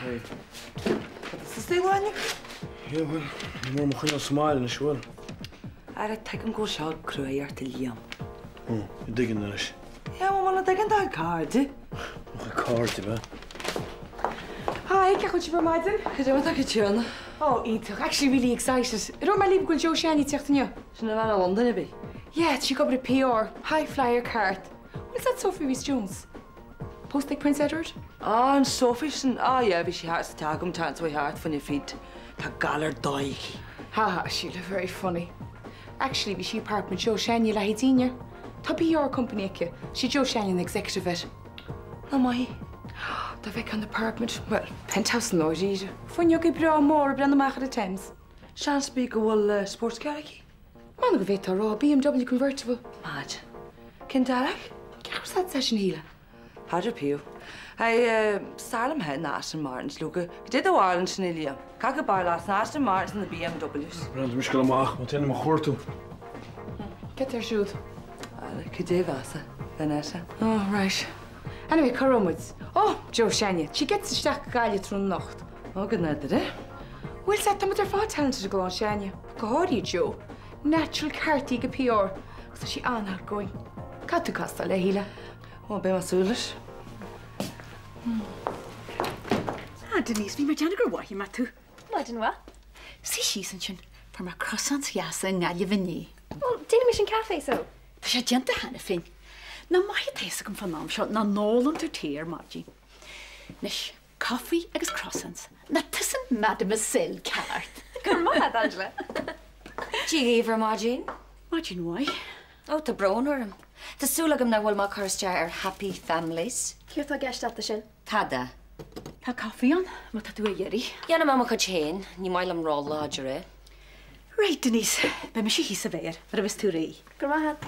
Hey. Tá tusa istigh uainne? Yeah, bhuel, ní mór mo choinneáil sa mbaile anois, bhfuil? Ara, tuigim go bhfuil seo cruaidh ort, a Liam. Ó, an dtuigeann anois. Yeah, bhuel, muna dtuigeann do chuid cairde. Mo chuid cairde, ab ea? Hi, cén chaoi a bhfuil sibh ar maidin? Cad é mar atá Caitríona? Oh, iontach. Actually really excited. Ar dúirt mé libh go bhfuil Joe s'againne ag teacht inniu? Sin an bhean ó Londain, ab í? Yeah, tá sí ag obair i PR, high flyer ceart. Bhfuil 's agat Sophie Rhys-Jones? Pósta ag Prince Edward? Ah, an Sophie sin. Ah yeah, bhí sí thart sa teach agam teacht uaidh thart fá choinne feed. Tá galar dóigh aici. Ha ha, Síle, very funny. Actually, bhí sí apartment Joe s'againne le haghaidh dinnéar. Tá PR company aici. Sí Joe s'againne an executive air. Nach maith í? Dá bhfeicfeá an apartment, well, penthouse i ndáiríre. Fuinneogaí breá móra ag breathnú amach ar an Thames. Seans bídh go bhfuil sports car aici. M'anam go bhféadfá a rá, BMW convertible. Mad. Cén Darach? Cén chaoi raibh seisean, a Shíle? Peadar Pugh. Hey, b'fhearr liom féin na Aston Martins leoga. Cad é do bharúil ansin, a Liam? Cad acu b'fhearr leat, na Aston Martins nó na BMWs? Brendan, tá mise ag dul amach, má tá éinne i mo chuartú. Cad tá ar siúl? Cad é a bheas, a Vanessa? Oh, right. Anyway, cá raibh muid? Oh, Joe s'againne. Tá sí ag eitilt isteach go Gaillimh tráthnóna anocht. Ó, go nádúrtha. Bhfuil 's agat, tá muid ar fad talented i gclann s'againne. Go háirithe Joe. Natural ceart í do PR. Agus tá sí an-outgoing. Caithfidh tú castáil léi, a Shíle. Ó, beidh mé ag súil leis. Ah, Denise, bhí mé ag déanamh gur mhothaigh mé tú. Maidin mhaith. Suigh síos ansin. Fuair mé croissants dheasa i nGaillimh inné. Bhuel, déanaimis an caife so. Tá sé déanta cheana féin. Nach maith atá fhios agam fán am seo nach n-ólann tú tae ar maidin. Anois, Coffee agus croissants. Nach tusa Mademoiselle ceart? Go raibh maith agat, Angela. Dia dhaoibh ar maidin. Maidin mhaith. Ó, tá brón orm. Tá súil agam nach bhfuil mé ag cur isteach ar happy families. Céard tá i gceist agat leis sin? Tada. Tá caife ann, má tá tú á iarraidh. Dhéanfaidh mé mo chuid féin, ní maith liom ró-láidir é. Right, Denise, beidh mise thíos sa bheár nuair a bheas tú réidh. Go raibh maith agat.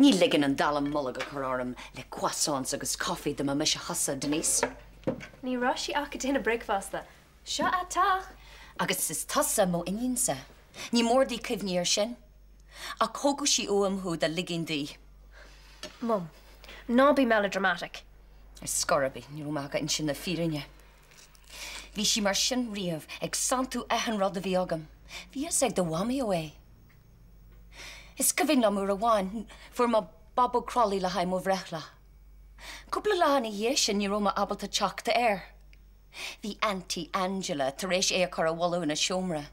Ní ligfinn an dallamullóg a chur orm le croissants agus coffee dá mba mise thusa, Denise. Ní raibh sí ach ag déanamh bricfeasta. Seo a teach! Agus is tusa mo iníonsa. Ní mór di cuimhní air sin. Ach thógfadh sí uaim thú dá ligfinn di. Mum, ná bí melodramatic. Ar scor ar bith, ní raibh mé ach ag insint na fírinne. Bhí sí mar sin riamh, ag santú achan rud a bhí agam. Bhí fhios ag do mhamaí é. Is cuimhin liom uair amháin, fuair mé bábóg crolly le haghaidh mo bhreithlá. Cúpla lá ina dhiaidh sin ní raibh mé ábalta teacht air. Bhí Auntie Angela tar éis é a chur i bhfolach ina seomra.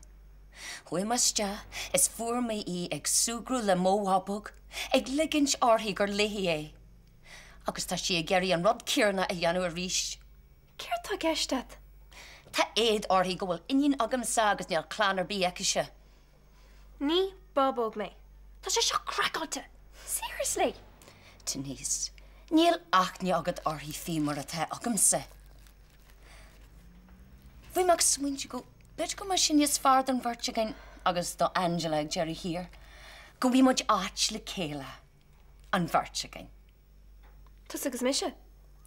Chuaigh mé isteach is fuair mé í ag súgradh le mo bhábóg, ag ligint uirthi gur léi é. Agus tá sí ag iarraidh an rud céanna a dhéanamh arís. Céard tá i gceist agat? Tá éad uirthi go bhfuil iníon agamsa agus níl clann ar bith aicise. Ní bábóg mé. Tá sé seo craiceáilte! Seriously! Denise, níl aithne agat uirthi fiú mar atá agamsa. Bhí mé ag smaointiú go b'fhéidir go mbeadh sé níos fearr don bheirt againn, agus do Angela ag deireadh thiar, go bhfaighidh muid áit le chéile. An bheirt againn. Tusa agus mise.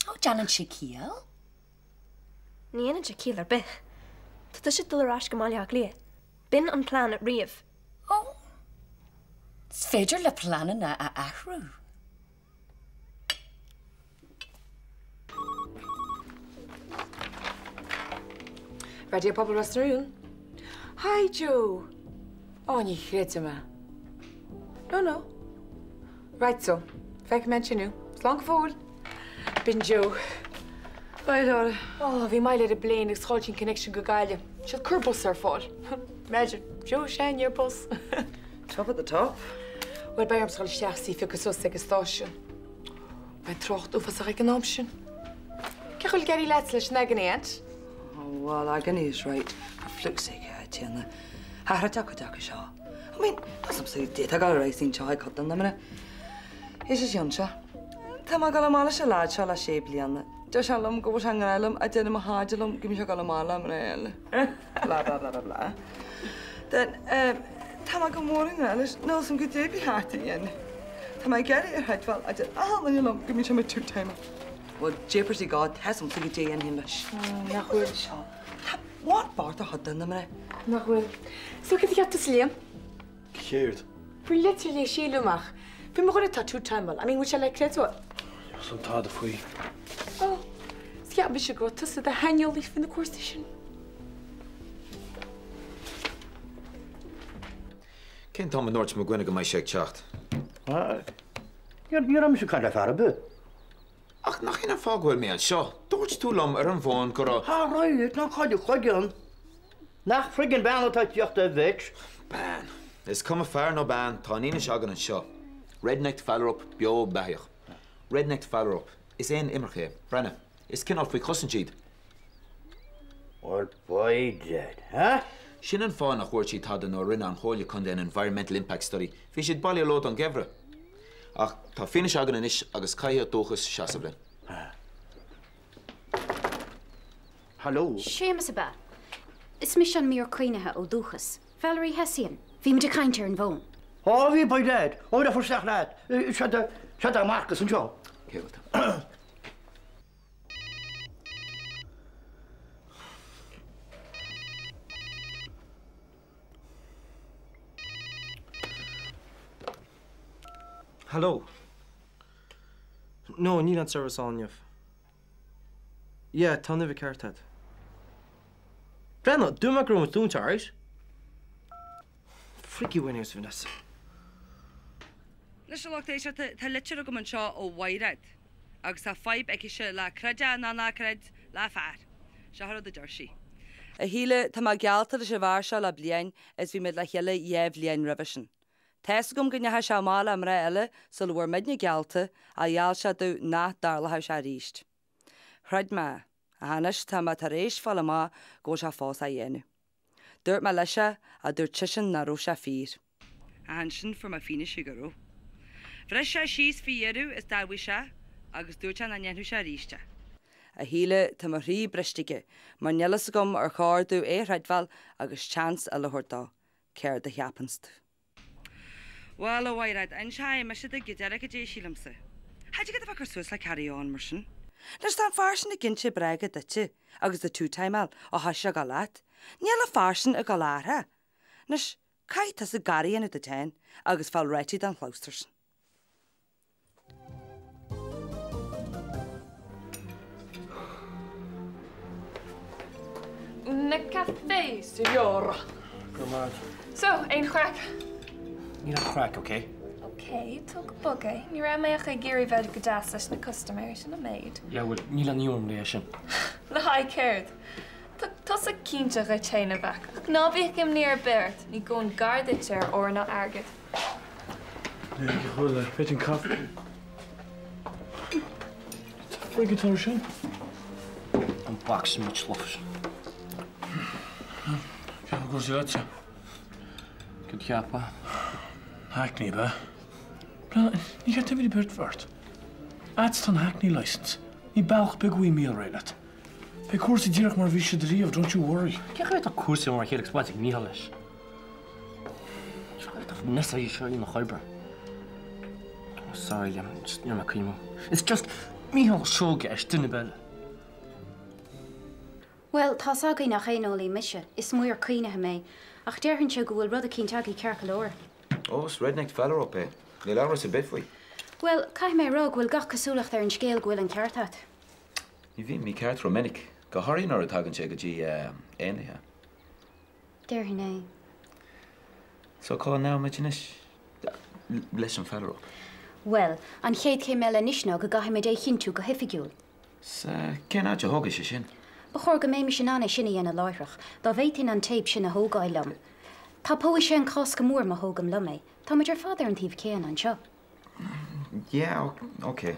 Ó, déanann sé ciall. Ní dhéanann sé ciall ar bith. Tá tusa ag dul ar ais go mBaile Átha Cliath. B'in an plean riamh. Ó, is féidir le pleananna a athrú. Raidió Pobail Ros na Rún. Hi Joe! Ó, ní chreidim é. No, no. Right so, feicfidh mé ansin thú. Slán go fóill. B'in Joe. Bye, Laura. Ó, bhí moill ar an bplane agus chaill sí an connection go Gaillimh. Siad cur bus ar fáil. Imagine, Joe s'againne ar bus. Top of the top. Bhuel, beidh orm dul isteach is í a phiocadh suas ag an stáisiún. Beidh trácht uafásach ag an am sin. Cén chaoi a bhfuil ag éirí leatsa leis an agony aunt? Oh, well, agony is right. For fluke's sake, a Tiana. Athraigh cuid acu seo. I mean, tá some saoth déanta ag dul ar aghaidh seo ag codladh na mná. Is is seo. Tá mé ag dul amach leis an leaid seo le sé bliana. Deir sé liom go bhfuil sé i ngrá liom ach deir mo chairde liom go mbíonn sé ag dul amach le mná eile. Blah blah blah blah blah. Then, um, tá mé go mór i ngrá leis, níl a fhios agam goidé ba cheart a dhéanamh. Tá mé ag iarraidh é a chreidbheáil ach deir achan duine liom go mbíonn sé mar two-timer. Well, jeepers God, tá a fhios agamsa goidé a dhéanfainn leis. Nach bhfuil? Seo. Tá what bart a chuid de na mná. Nach bhfuil? So cad a cheap tusa Liam? Céard? Faoin litir a léigh Síle amach. Faoi mo dhuine atá two-timeáil. I mean, bhfuil sé le creidbheáil? Níl 'fhios a'm tada faoi. Ó, 's cheap mise go raibh tusa i do shaineolaí faoi na cúrsaí sin. Cén t-am a ndúirt mo dhuine go mbeidh sé ag teacht? Ní raibh mise ag caint le fear ar bith. Ach nach in an fáth go bhfuil mé anseo? Dúirt tú liom ar an bhfón go raibh. Tá right, ná caid do chloigeann. Nach friggin bean atá ag tíocht a bhitch? Bean. Is cuma fear nó bean, tá an fhianaise againn anseo. Red-necked phalarope beo beathaíoch. Red-necked phalarope. Is éan imirce é. Breathnaigh. Is cineál faoi chosaint iad. Well, by dad, huh? Sin an fáth nach bhfuair siad tada nuair a rinne an Chomhairle Contae an Environmental Impact Study. Bhí siad bailithe leo don gheimhreadh. Ach tá fianaise againn anois agus caithfidh Dúchas seasamh linn. Hello. Séamus ab ea? Is mise an maor caomhnaithe ó Dúchas, Valerie Hession. Bhí muid ag caint ar an bhfón. Ó bhí, by dad. Ó bhí, isteach leat. Seo do Marcus anseo. Cé bhfuil tú? Hello. No, níl an service ann inniu. Yeah, tá an uimhir ceart agat. Breathnaigh, dúirt mé go raibh muid dúnta, alright? Freaky winners, Vanessa. Anois a lucht éisteachta, tá litir agam anseo ó Mhaighread agus tá fadhb aicise le creid é nó ná creid, le fear. Seo an rud a deir sí. A Shíle, tá mé geallta leis an bhfear seo le bliain is bhí muid le chéile dheich bhliain roimhe sin. Tá's agam go ndeachaigh sé amach le mná eile sula bhfuair muidne geallta ach gheall sé domh nach dtarlódh sé aríst. Chreid mé é, ach anois tá mé tar éis fáil amach go bhfuil sé fós á dhéanamh. Dúirt mé leis é ach dúirt seisean nach raibh sé fíor. Ach ansin fuair mé fianaise go raibh. Bhris sé síos faoi dheireadh is d'admhaigh sé agus dúirt sé nach ndéanfadh sé aríst é. A Shíle, tá mo chroí briste aige mar níl fhios agam ar chóir domh é a chreidbheáil agus seans eile a thabhairt dó. Céard a cheapanns tú? Bhuel, a Mhaighread, inseoidh mise duit go díreach caidé a sílimse. Cha dtig leat a bheith ag cur suas le carry on mar sin. Anois tá an fear sin ag inse bréaga duitse agus ag two-timeáil ó thoisigh sé ag dul leat. Níl an fear sin ag dul a athrá. Anois, caithfidh tusa gar a dhéanamh duit féin agus fáil réitithe den chlabhsúr sin. Un café, signora. Go raibh maith agat. So, aon chraic? Níl aon chraic, ok? Ok, tóg go bog é. Ní raibh mé ach ag iarraidh bheith go deas leis na custaiméirí, sin an méid. Yeah, bhuel, níl aon orm le sin. Le haghaidh céard? Tá tusa cinnte dhuit fhéin a mhac, ach ná bíodh imní ar bith ort, ní gabhann gar duit ar ór ná airgead. Chuala, féadfainn caife. Tá frig atá ar sin. An box much love. Cén cúrsaí leatsa? Cad cheapfá? Hackney, ab ea? Ní cheart duit a bheith buartha. Agat tá an Hackney licence. Ní bealach beag uaidh Mícheál réidh leat. Beidh cúrsaí díreach mar a bhí siad riamh, don't you worry. Cén chaoi atá cúrsaí mar a chéile agus baint ag Mícheál leis? Tá Vanessa í seo ina oibre. Oh, sorry Liam, just níl mé cuimhniú. It's just Mícheál Seoige ar duine eile. Bhuel, tá's agaibh nach éaneolaí mise, is maor caomhnaithe mé, ach déarfainnse go bhfuil rud eicínt agaibh ceart go leor. Ó, is red-necked phalarope é. Níl amhras ar bith faoi. Bhuel, caithfidh mé a rá go bhfuil gach cosúlacht ar an scéal go bhfuil an ceart agat. Ní bhíonn mícheart rómhinic, go háirithe nuair a tagann sé go dtí éanlaithe. Déarfainn é. So cá mbeimid anois leis an phalarope? Bhuel, an chéad chéim eile anois ná go gcaithfimid é a chinntiú go hoifigiúil. 'S cén áit a thógfaidh sé sin? Ba chóir go mbeimis in ann é sin a dhéanamh láithreach, dá bhféadfainn an téip sin a thógáil liom. Tapóidh sé an cás go mór má thógaim liom é. Táimid ar fad ar an taobh céanna anseo. Yeah, ok.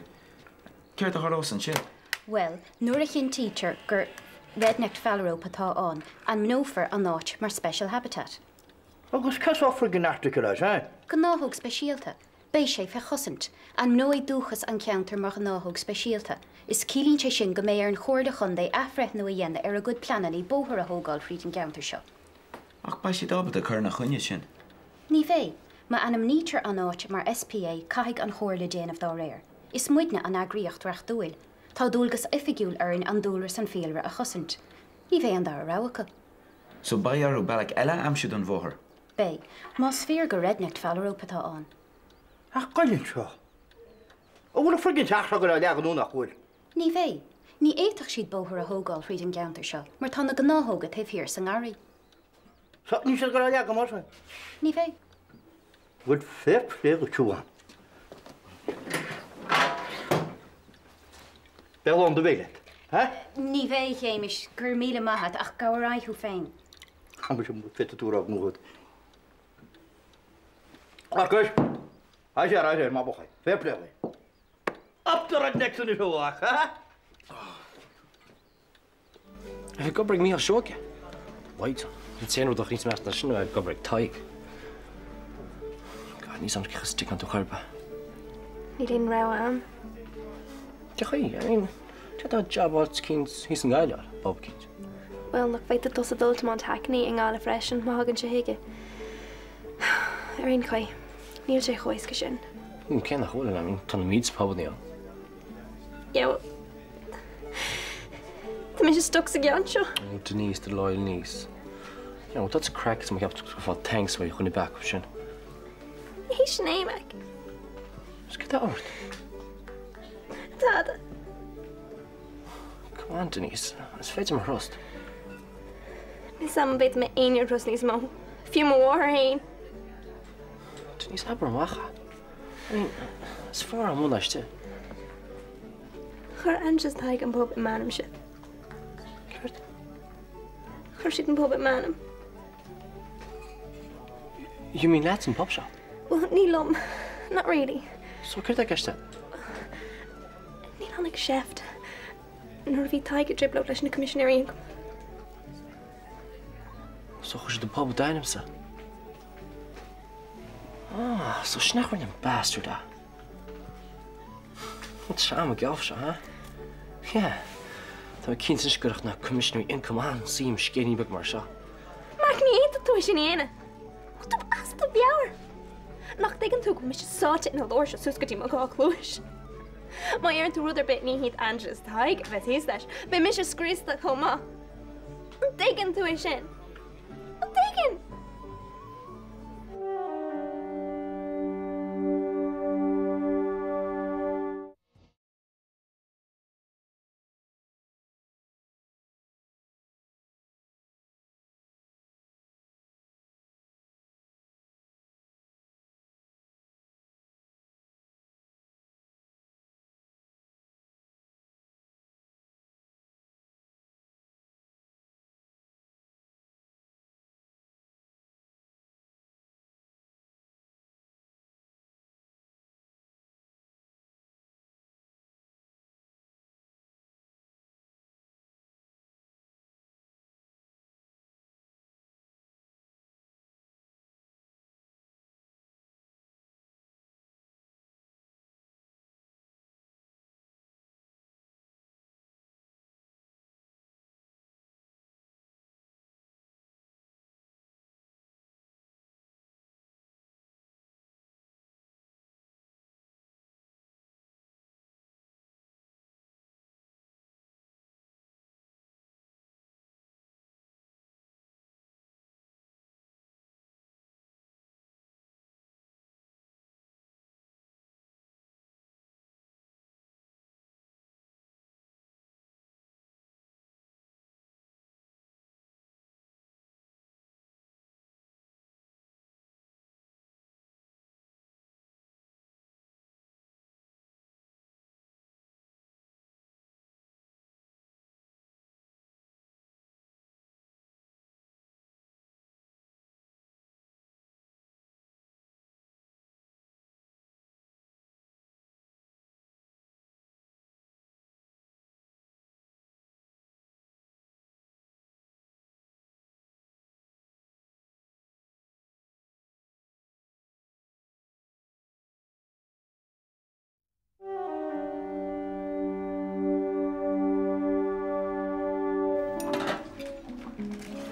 Céard a tharlós ansin? Bhuel, nuair a chinntítear gur red-necked phalarope atá ann, ainmneofar an áit mar special habitat. Agus cén sórt friggin article é sin? Gnáthóg speisialta. Beidh sé fé chosaint. Ainmneoidh Dúchas an ceantar mar ghnáthóg speisialta. Is ciallaíonn sé sin go mbeidh ar an Chomhairle Chontae athbhreithniú a dhéanamh ar a gcuid pleananna bóthar a thógáil fríd an gceantar seo. Ach beidh siad ábalta cur ina choinne sin. Ní bheidh. Má ainmnítear an áit mar SPA caithfidh an Chomhairle déanamh dá réir. Is muidne an eagraíocht reachtúil. Tá dualgas oifigiúil orainn an dúlra 's an fiadhúlra a chosaint. Ní bheidh an dara rogha acu. So beidh orthu bealach eile a aimsiú don bhóthar? Beidh. Más fíor gur red-necked phalarope atá ann. Ach goineann seo. An bhfuil an friggin teach seo ag goil á leagan nó nach bhfuil? Ní bheidh. Ní fhéadfadh siad bóthar a thógáil thríd an gceantar seo mar tá na gnáthóga taobh thiar sa ngarraí. So, níl siad ag goil á leagan mar sin? Ní bheidh. Bhuel, fair play duit, a Siobhán. Beidh lán do bhéil agat, ha? Ní bheidh, a Shéamais, go raibh míle maith a't, ach gabh ar aghaidh thú féin. Muise, féadfaidh tú a rá go mbeadh. Marcus! Ai sé, ai sé, má b'fhéidir. Fair play duit. Up the rednecks anois a mhac, ha? A bheith ag obair ag Mícheál Seoige? Right. An t-aon rud a níos measa ná sin ná ag obair ag Tadhg. God, níl 's a'm cén chaoi a dtuigeann tú chor ar bith. Níl aon rogha a'm. Cén chaoi? I mean, d'fhéadfá jab áit eicínt thíos i nGaillimh a fháil, bob eicínt. Bhuel, nach bhféadfadh tusa dul tiomáint hackney i nGaillimh freisin, má thagann sé chuige. Ar aon chaoi, níl sé chomh éasca sin. Cé nach bhfuil, I mean, tá na mílte pubannaí ann. Yeah, well, tá mise stuck sa gceann seo. Oh, Denise, do loyal niece. You know, that's a craic is mo cheap go fáil thanks uaidh chun back sin. Ní hé sin é, Mac. Is cad tá ort? Tada. Come on, Denise. Is féidir mé a thrust. Níl 's a'm an bhféadfaidh mé éinne a thrust níos mó. Fiú mo mháthair féin. Denise, abair amach é. I mean, is fearr amuigh ná istigh. Chuir Ange is Tadhg an pub i m'ainmse. Céard? Chuir siad an pub i m'ainm. You mean leat an pub seo? Well, ní liom. Not really. So céard atá i gceist agat? Níl ann ach seift. Nuair a bhí Tadhg i dtrioblóid leis na Coimisinéirí Ioncaim. So chuir siad an pub i d'ainmse? Ah, so sin é a rinne an bastard é. An tram a geábh seo, ha? Yeah. Tá mé cinnte anois go gcuirfeadh na Coimisinéirí Ioncaim an-suim i scéilín beag mar seo. Mark, ní fhéadfadh tú é sin a dhéanamh. Bhfuil tú as do mheabhair? Nach dtuigeann tú go bhfuil mise sáite ina lár seo suas go dtí mo dhá chluais? Má deireann tú rud ar bith ní hiad Angela is Tadhg a bheas thíos leis, beidh mise scriosta chomh maith. An dtuigeann tú é sin? An dtuigeann?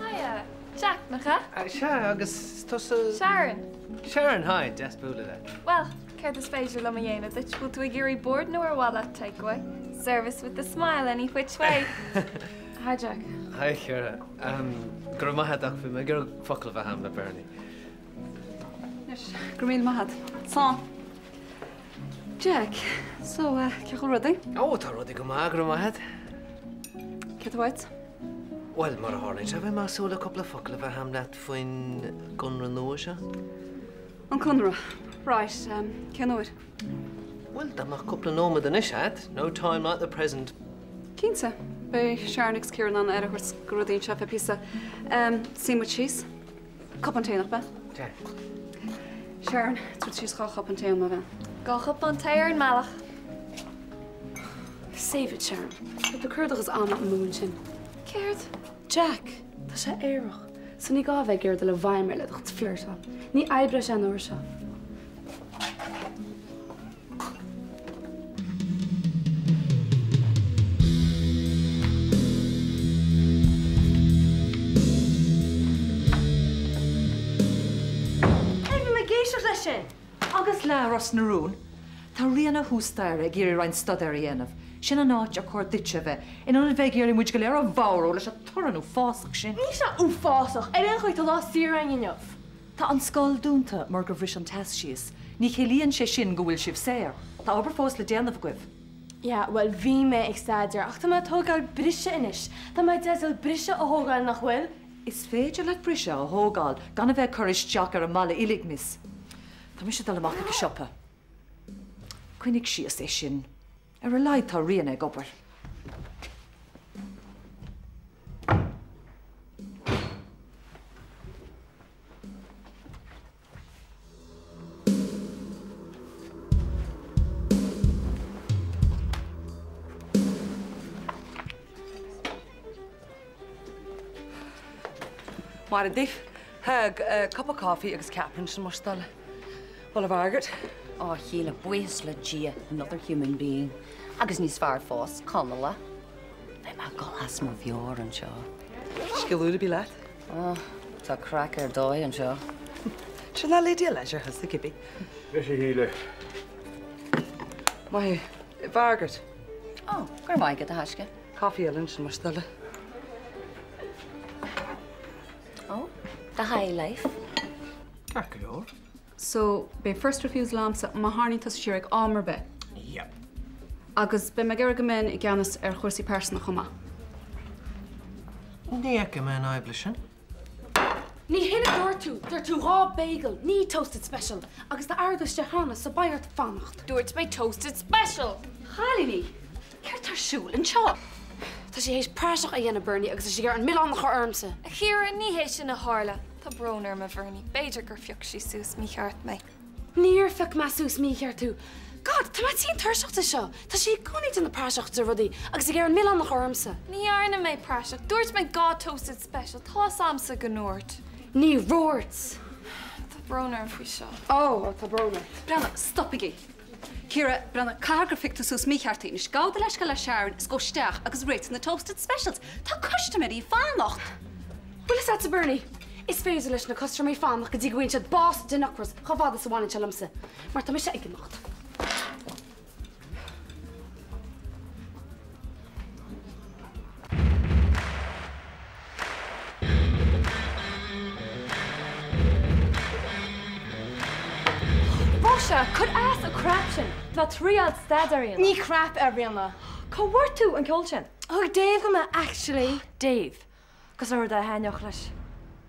Hiya, Jack, nach ea? Sea, agus tusa? Sharon. Sharon, hi, deas bualadh leat. Bhuel, céard is féidir liom a dhéanamh duit? Bhfuil tú ag iarraidh bord nó ar mhaith leat takeaway? Service with a smile any which way. Hi Jack. Hi, a chara. Go raibh maith agat ach bhí mé ag iarraidh focal a bheith agam le Bernie. Anois, go raibh míle maith agat. Slán. Jack, so, cén chaoi a bhfuil rudaí? Ó, tá rudaí go maith, go raibh maith agat. Céard atá uait? Bhuel, mar a tharlaíonn sé, bhí mé ag súil le cúpla focal a bheith a'm leat faoin gconradh nua seo. An conradh? Right, cén uair? Bhuel, dá mbeadh cúpla nóiméad anois a'd, no time like the present. Cinnte. Beidh Sharon agus Ciara in ann aire a thabhairt do rudaí anseo feadh píosa. Suífidh muid síos. Cupán tae nach bea? Tae. Sharon, tabhair síos dhá chupán tae dom, a bhean. Dhá chupán tae ar an mbealach. Save it, Sharon. Tá tú ag cur do chuid ama amú ansin. Céard? Jack, tá sé aerach, so ní gá a bheith ag iarraidh dul i bhfeidhm air le do chuid flirtáil. Ní oibreoidh sé an uair seo. Hey, bhí mé ag éisteacht leis sin! Agus Fleadh Ros na Rún? Tá Ríona thuas staighre ag iarraidh roinnt staidéir a dhéanamh. Sin an áit ar chóir duitse a bheith, in ionad bheith ag iarraidh muid go léir a mharú leis an torann uafásach sin. Níl sé uafásach! Ar aon chaoi, tá lá saor againn inniu. Tá an scoil dúnta mar gur bhris an teas síos. Ní chiallaíonn sé sin go bhfuil sibh saor. Tá obair fós le déanamh agaibh. Yeah, bhuel, bhí mé ag staidéar ach tá mé ag tógáil briseadh anois. Tá mé i dteideal briseadh a thógáil, nach bhfuil? Is féidir leat briseadh a thógáil gan a bheith ag cur isteach ar an mbaile uilig, miss. Tá mise ag dul amach ag an siopa. Coinnigh síos é sin. Ar a laghad tá Ríona ag obair. Maidin daoibh. Thug cup of coffee agus ceapaim sin mar stalla. Bhuel, a Mhargaret? Á, a Shíle, buíochas le Dia, another human being. Agus níos fearr fós, Conallach. Beidh mé ag dul as mo mheabhair anseo. Scéal úr ar bith leat? Ó, tá craic ar dóigh anseo. Sin a Lady of Leisure thusa, cibé. Anois a Shíle. Maith thú. A Mhargaret. Ó, go raibh maith agat, a thaisce. Coffee eile ansin más toil. Ó, the high life. Ceart go leor. So, beidh first refusal a'msa má tharraingíonn tusa siar ag am ar bith. Yep. Agus beidh mé ag iarraidh go mbeinn i gceannas ar chúrsaí pearsanta chomh maith. Ní fheicim aon fhadhb leis sin. Ní hin a dúirt tú! Dúirt tú dhá bagel, ní toasted special! Agus tá airgead istigh cheana, so beidh ort fanacht. Dúirt mé toasted special! Chailíní, céard tá ar siúl anseo? Tá sí théis praiseach a dhéanamh, Bernie, agus tá sí ag iarraidh an milleán a chur ormsa. A Chiara, ní hé sin a tharla. Tá brón orm, a Bhernie. B'fhéidir gur phioc sí suas mícheart mé. Níor phioc mé suas mícheart thú. God, tá mé tinn tuirseach de seo. Tá sí i gcónaí ag déanamh praiseach de rudaí agus ag iarraidh an milleán a chur ormsa. Ní dhearna mé praiseach. Dúirt mé dhá toasted special. Tá's a'msa go ndúirt. Ní dhúirt. Tá brón orm faoi seo. Ó, tá brón ort. Breathnaigh, stopaigí. Ciara, breathnaigh, caithfidh gur phioc tú suas mícheart í. Anois, gabh do leithscéal le Sharon is gabh isteach agus réitigh na toasted specials. Tá custaiméirí ag fanacht! Bhfuil fhios a'dsa Bernie, is féidir leis na custaiméirí fanacht go dtí go bhfaigheann siad bás den ocras chomh fada is a bhaineann sé liomsa, mar tá mise ag imeacht. Róise, cuir as an crap sin! Tá triail staidéir a dhéanamh. Ní crap é, Ríona. Cá bhfuair tú an ceol sin? Thug Dave dom é actually. Dave? Agus an rud a thaitneodh leis.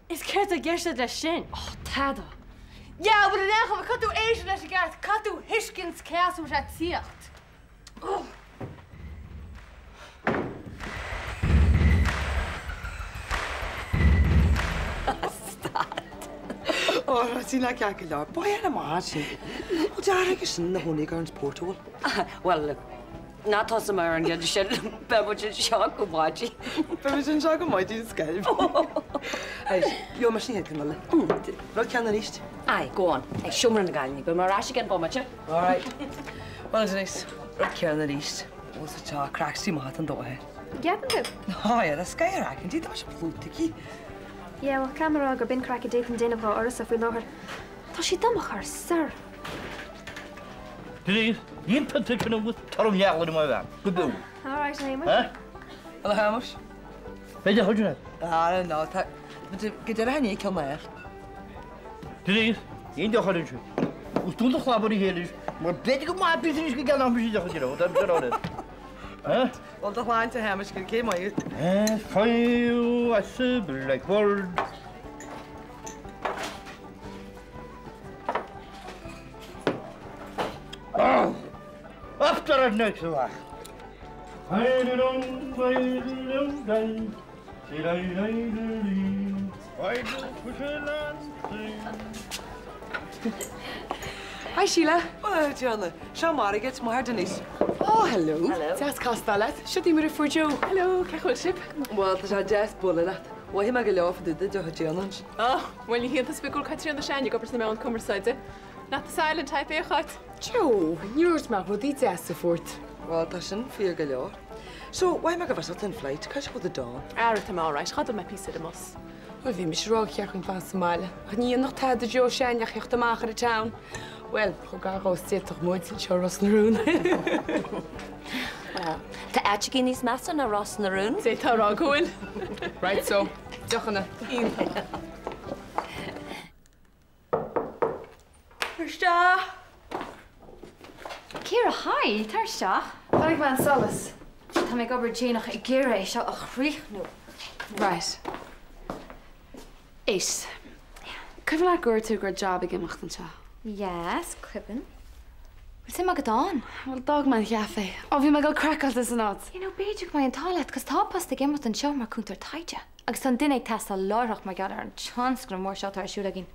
Is céard atá i gceist leis sin? Oh, tada. Yeah, bhuel in aon chuma, caithfidh tú éisteacht leis i gceart, caithfidh tú thuiscint cé as a bhfuil sé ag tíocht. Oh. Stad. Ó, sin le ceart go leor. Ba ar an maith sin. Ó, deartha sin na hónaí ar an porthole. Well, ná tosaigh mé ar an gceann sin, beidh muid anseo go maidin. Beidh muid anseo go maidin scaimh. Éist, gheobhaidh mise an chéad cheann eile. Rud ceann arís. Aye, go on. Ag seomra na gcailíní. Beidh mé ar ais i gceann bomaite. All right. Well, Denise, rud céanna arís. Bhfuil sa teach craic maith an dóigh. Gceapann tú? Á, yeah, sky ar aice, tá sé plútaigí. Yeah, well, caithfidh mé a rá gurb in craic a d'fhéadfainn déanamh dhá uireasa faoi láthair. Tá sí do mo chur soir. Denise, níl pionta sin agat toradh leathlair i mo bhean, go beo. All right, a Shéamuis. Eh? Hello, Shéamuis. Beidh a chuid agat. Ah, no, tá, go deireadh an ceann eile. Denise, níl dochar ansin. Agus dún do chlab ar a chéile. Mar b'fhéidir go maith bíos anois go gceannóidh mise deoch you know, tá mise ráite. Bhuel do shláinte a Shéamais, go cé maith. Fiú as a blackboard. After a night amach. Hi Sheila. Bhuel, Diana, seo Margaret, máthair Denise. Oh, hello. Hello. Deas castáil leat. Seo í mar a fuair Joe. Hello, cén chaoi a bhfuil sibh? Bhuel, tá sé deas bualadh leat. Mhothaigh mé go leor fá dtaobh de deoch Diana ansin. Oh, bhuel ní hiontas go bhfuil Caitríona Sean ag obair sna meáin cumarsáide. Not the silent type é a Cháit. Joe, ní dúirt mé rudaí deasa fút. Bhuel, tá sin fíor go leor. So, mhothaigh mé go bhfeasach den flight, cá sé the dawn. Ara, tá mé alright, chodail mé píosa ar an mbus. Bhuel, bhí mise rócheart chun fan sa mbaile, ach ní dhéanfadh tada do Joe Sean ach theacht amach ar an town. Bhuel, chomh gar dhó is d'fhéadfadh muid, anseo i Ros na Rún. Tá áiteachaí níos measa ná Ros na Rún. D'fhéadfá a rá go bhfuil. Right so, deochanna. Iontach. Isteach! Ciara, hi! Tar isteach. Chonaic mé an solas. Tá mé ag obair déanach ag iarraidh é seo a chríochnú. Right. Éist. Cuimhin leat gur dúirt tú go raibh job ag imeacht anseo? Yes, cuimhin. Bhfuil suim agat ann? Bhuel, d'fhág mé an chaifé. Ó, bhí mé ag dul craiceáilte san áit. You know, b'fhéidir go mbeidh an t-ádh leat, 'cause tá post ag imeacht anseo mar cúntóir taighde. Agus tá an duine ag teastáil láithreach mar gheall ar an tionscnamh mór seo atá ar siúl againn.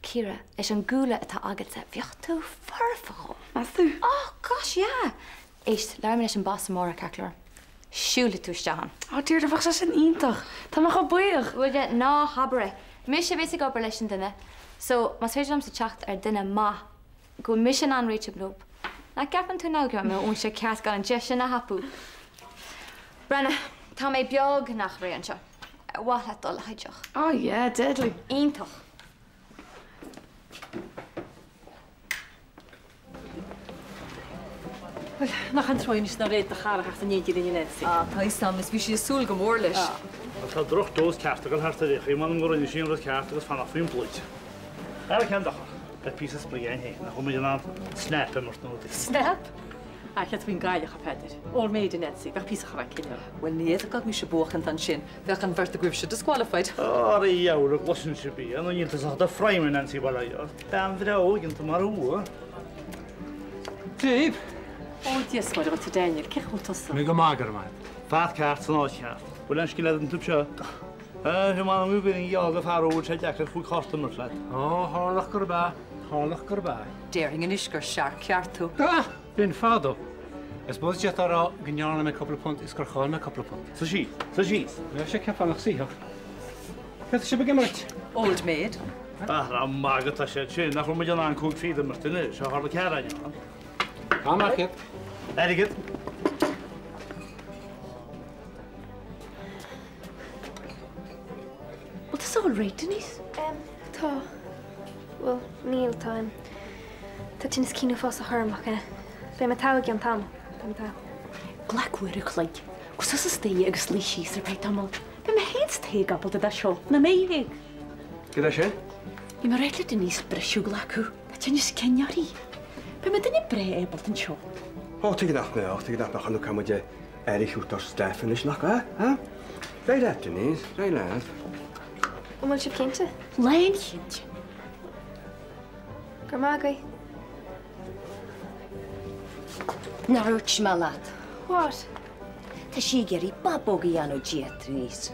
Ciara, leis an gcúlra atá agatsa, bheadh tú foirfe dhó. Meas tú? Oh, gosh, yeah! Éist, labhróidh mé leis an boss amárach, ceart go leor. Siúlfaidh tú isteach ann. Oh, Deirdre, bheadh sé sin iontach. Tá mé chomh buíoch. Bhuel, ná habair é. Mise a bheas ag obair leis an duine, so más féidir liomsa teacht ar duine maith go bhfuil mise in ann réiteach leo, nach gceapann tú now go mbeidh mé óinse ceart gan an deis sin a thapú? Brenna, tá mé beagnach réidh anseo. Ar mhaith leat dul le haghaidh deoch? Oh yeah, deadly. Iontach. Bhuel, nach an trua anois nár fhéad do chara theacht in éindí linn a Nancy? Ah, tá fhios a'm, is bhí sí ag súil go mór leis. Bhuel, tá drochdose ceart ag dul thart ar chaoi, m'anam go rinne sí an rud ceart agus fanacht faoin bpluid. Ara cén dochar, beidh píosa spraoi againn féin, nach bhfuil muid in ann snap a imirt nó rud éigin. Snap? Ah, céard faoin gcailleach, a Pheadair? Old maid a Nancy, bheadh píosa craic ann. Bhuel, ní fhéadfadh mise buachaint ansin, bheadh an bheirt agaibhse disqualified. Ar a dheabhail a gcloiseann sibh í, nó níl tusa ach do phroim, a Nancy, bail ó Dhia ort. Bean bhreá óg iontu mar thú. Dia dhaoibh. Ó, Dia 's Muire dhuit, a Daniel, cén chaoi a bhfuil tusa? Mé go maith, go raibh maith agat. Fear ceart san áit cheart. Bhfuil aon scil agat an tub seo? Ah, m'anam go gcuireann geall go fear óg sé deacair chúig chárta a imirt leat. Ó, tharlódh gurb ea, tharlódh gurb ea. Déarfainn anois gur searc ceart thú. Ah! B'in fadó. I suppose d'fhéadfá a rá go ndearna mé cúpla punt is gur chaill mé cúpla punt. Suigh síos, suigh síos. Bheadh sé ceaptha nach saothach. Céard tá sibh ag imirt? Old maid. Ah, ag magadh atá siad sin, nach bhfuil muid in ann 5 fichid a imirt anois, ó tharla ceathrar ann. Amach iad. Airgead. Bhfuil tusa all right, Denise? Em, tá. Bhuel, níl, tá, em, tá tinneas cinn uafásach orm ach eh, beidh mé togha i gceann tamaill. Beidh mé togha. Glac uair a chloig. Gabh suas istoíche agus luigh síos ar feadh tamaill. Beidh mé féin 's Tadhg ábalta dó seo, nach mbeidh, a Thaidhg? Cad é sin? Bhí mé ag ráit le Denise briseadh a ghlacadh. Tá tinneas cinn uirthi. Beidh mé duine breá ábalta anseo. Ó, tuige nach mbeadh, tuige nach mbeadh, nó caithfidh muid aire a thabhairt dár staff anois, nach ea? Huh? Right leat, Denise, right leat. An bhfuil sibh cinnte? Lánchinnte. Go raibh maith agaibh. Nár dhúirt mé leat? What? Tá sí ag iarraidh babóg a dhéanamh díot, Denise.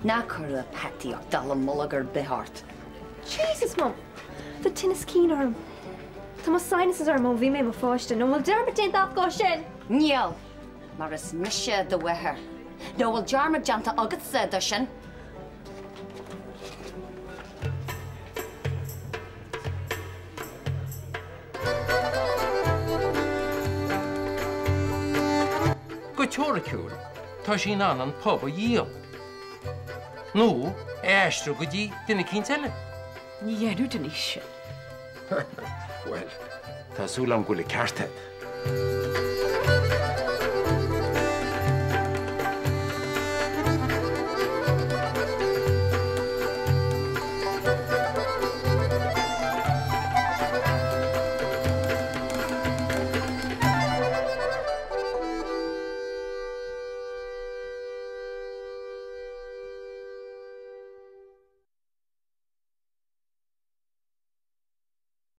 Ná cuir peataíocht dallamullóg ar bith ort. Jesus, Mum! Tá tinneas cinn orm. Tá mo sinuses orm ó bhí mé i mo pháiste, nó an bhfuil dearmad déanta agat dhó sin? Níl, mar is mise do mháthair. Nó bhfuil dearmad déanta agatsa de sin? Go teoiriciúil, tá sí in ann an pub a dhíol. Nó é a aistriú go dtí duine eicínt eile. Ní dhéanfadh Denise sin. Bhuel, tá súil agam go bhfuil an ceart agat.